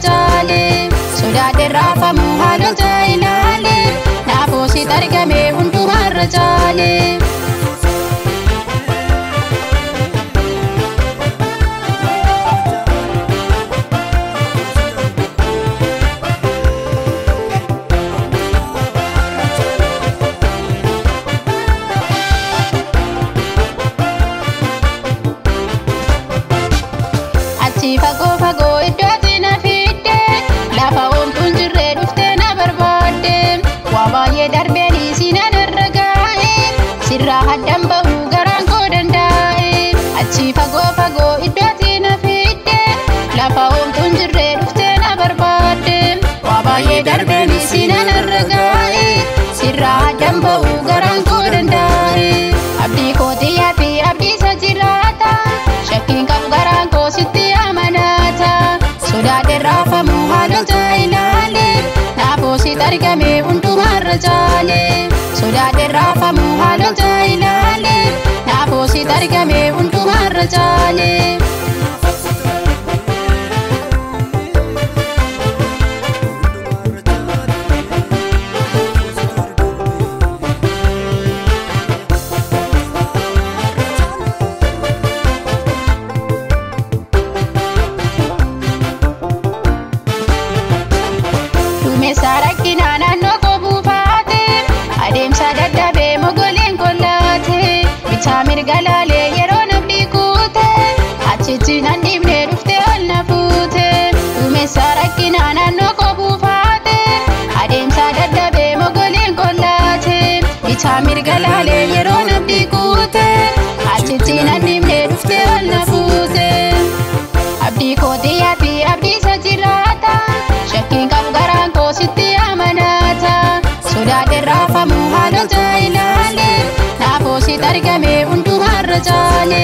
caale. Sodaadhee raafamu haalota ilaale naafoo sitti argame hundumarra caale. Fagoo fagoo iddoo ati na fidde lafa oomtuun jirree dhuftee na barbaadde waa baay'ee darbeenii siinaan irra gaa'e sirraa haddaan bahuu garaan koo danda'e. Achi fagoo fagoo iddoo ati na fidde lafa oomtuun jirree dhuftee na barbaadde waa baay'ee darbeenii siinaan irra gaa'e sirraa haddaan bahuu garaan koo danda'e. Abdii kootii fi abdii isa jiraata shakkiin qabu garaan koo sitti amanata. Sodaadhee raafamu haalota ilaale naafoo sitti argame hundumarra caale. Sodaadhee raafamu haalota ilaale naafoo sitti argame hundumarra caale. Duumessa rakkinaa naannoo koo buufaate adeemsa dadhabee mogoleen kollaate bitaa mirga laalee yeroo namni kuute achitti nan dhiibnee dhuftee ol na fuute. Duumessa rakkinaa naannoo koo buufaate adeemsa dadhabee mogoleen kollaate bitaa mirga laalee yeroo namni kuute achitti nan dhiibnee dhuftee ol na fuute. Abdii kootii fi abdii isa jiraata shakkiin qabu garaan koo sitti amanata. Sodaadhee raafamu haalota ilaale naafoo sitti argame hundumarra caale.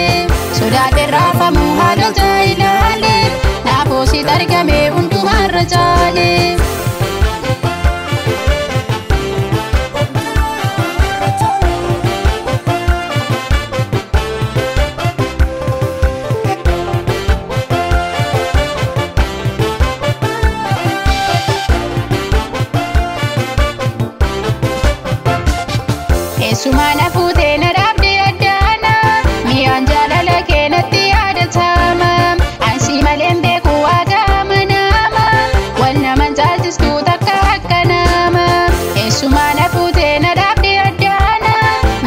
Sodaadhee raafamu haalota ilaale naafoo sitti argame hundumarra caale. Keessumaa na fuutee na dhaabdee addaana mi'aan jaalala kee natti yaadatama. Ansii malee hin beeku waaqa amanama wal naman caalchistuu takka akka nama. Keessumaa na fuutee na dhaabdee addaana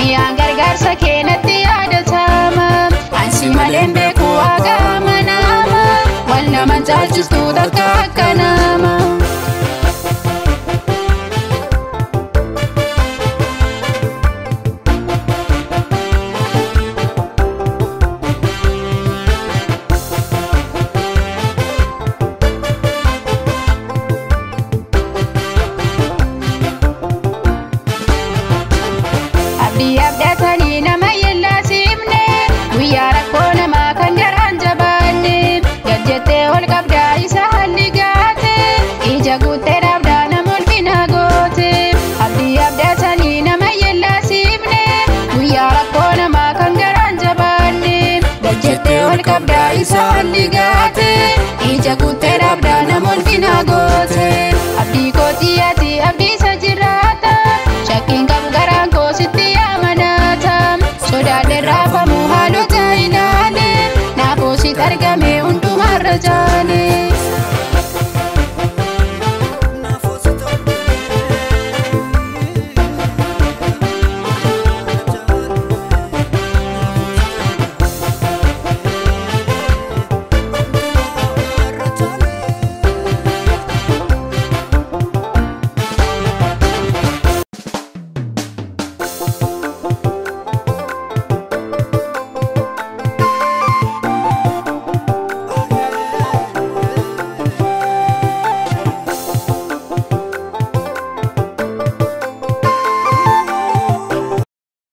mi'aan gargaarsa kee natti yaadatama. Ansii malee hin beeku waaqa amanama wal naman caalchistuu takka akka nama. Abdii abdatanii nama yellaasifne guyyaa rakkoo namaa kan garaan jabaanne gad jettee ol qabdaa isa haalli gaate ija guuttee dhaabdaa nama ulfina goote. Abdii abdatanii nama yellaasifne guyyaa rakkoo namaa kan garaan jabaanne gad jettee ol qabdaa isa haalli gaate ija guuttee dhaabdaa nama ulfina goote. Abdii kootii ati abdii isa jiraata shakkiin qabu garaan koo sitti amanata. Sodaadhee raafamu haalota ilaale naafoo sitti argame hundumarra caale.